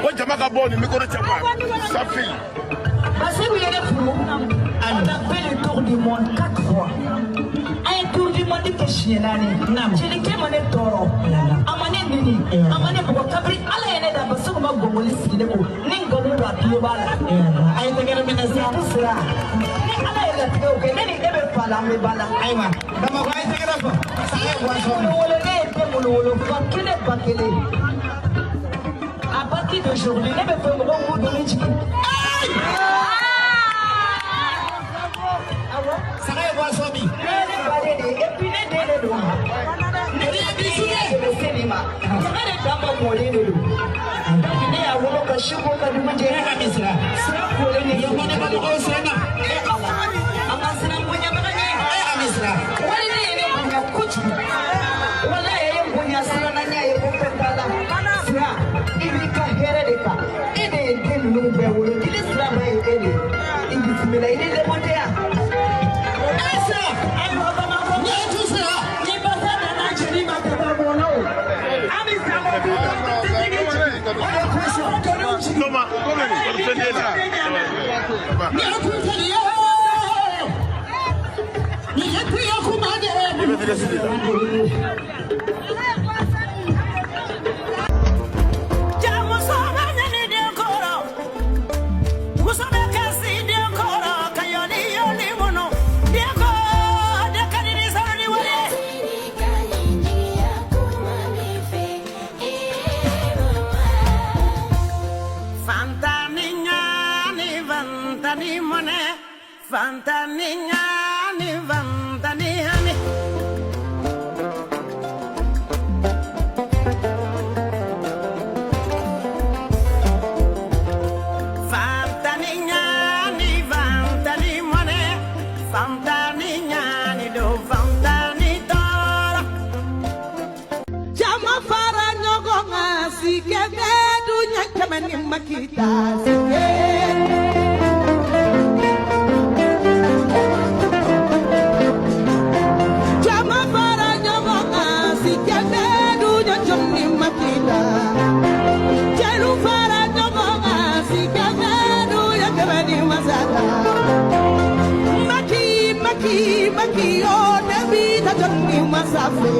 Ko jama ka bɔ ni micro cɛ quoi. Sa fille. Parce que ye ne furu, on a fait le tour du monde quatre fois. An ye tour du monde kɛ siɲɛ naani. Jelikɛ ma ne tɔɔrɔ, a ma ne nini, a ma ne bugɔ. Kabini Ala ye ne da, Basiru ma gɔngɔli sigi ne kun. Ni nkalon don, a tulo b'a la. A ye tɛgɛrɛ minɛ sa. Tu sira. Ni Ala ye latigɛw kɛ, ne ni e bɛ fa la, an bɛ ba la. Ayiwa, Bamakɔ, a ye tɛgɛrɛ fɔ. Saga ye boisson min. Wolo ne ye den minnu wolo, fa kelen ba kelen. À partir d'aujourd'hui, ne bɛ fɛ mɔgɔw k'u doni jigin. Awɔ. Saga ye boisson min. Ne ye ne baden de ye, et puis ne den de don. Ne den de bɛ se nin ma. Saga de dan ma mɔlen de don. Donc ne y'a wolo ka su ko ka dugu jɛ. Ne ka misira. Sira kolen de Yo ko ne ka mɔgɔw siranna. E Ala, an ka siran bonyabaga ɲɛ. E a misira. Wali ne ye ne bonya kojugu. Walayi a ye n bonya sira na, n y'a ye ko fɛn t'a la. Sira, i b'i ka hɛrɛ de kan. E de ye den ninnu bɛɛ wolo. Jeli sira ba ye e de ye. I bisimila, i ni lemɔdenya. E sira. Ayiwa Bamakɔ. Ni ye tu sira. Ni basa nana jeli ma kaba mɔnna o. An bɛ sango du tigi jigin. O de kosɔn doniw jigin. Toma, kɔni fɛn t'e la. Ni ye tu sira ye. Ni ye tu ye kuma de. I bɛ tɛgɛ sigi la. Jamuso bɛ ɲini den kɔrɔ, muso bɛ kasi den kɔrɔ, ka yɔli yɔli mɔnɔ. Den ko, den ka di ni sanu ni wari ye. Fantani ɲaani, fantani mɔnɛ, fantani ɲaani, fantani hami. Fantani ɲaani, fantani mɔnɛ, fantani ɲaani don, fantani tɔɔrɔ. Jama fara ɲɔgɔn kan sikɛ duɲa kɛmɛ ni makita sikɛ. Jama fara ɲɔgɔn kan sikɛ duɲa jɔn ni makita. Jeliw fara ɲɔgɔn kan sikɛ duɲa kɛmɛ ni masata. Maki maki maki yo ne bi ta jɔn ni masa fɛ.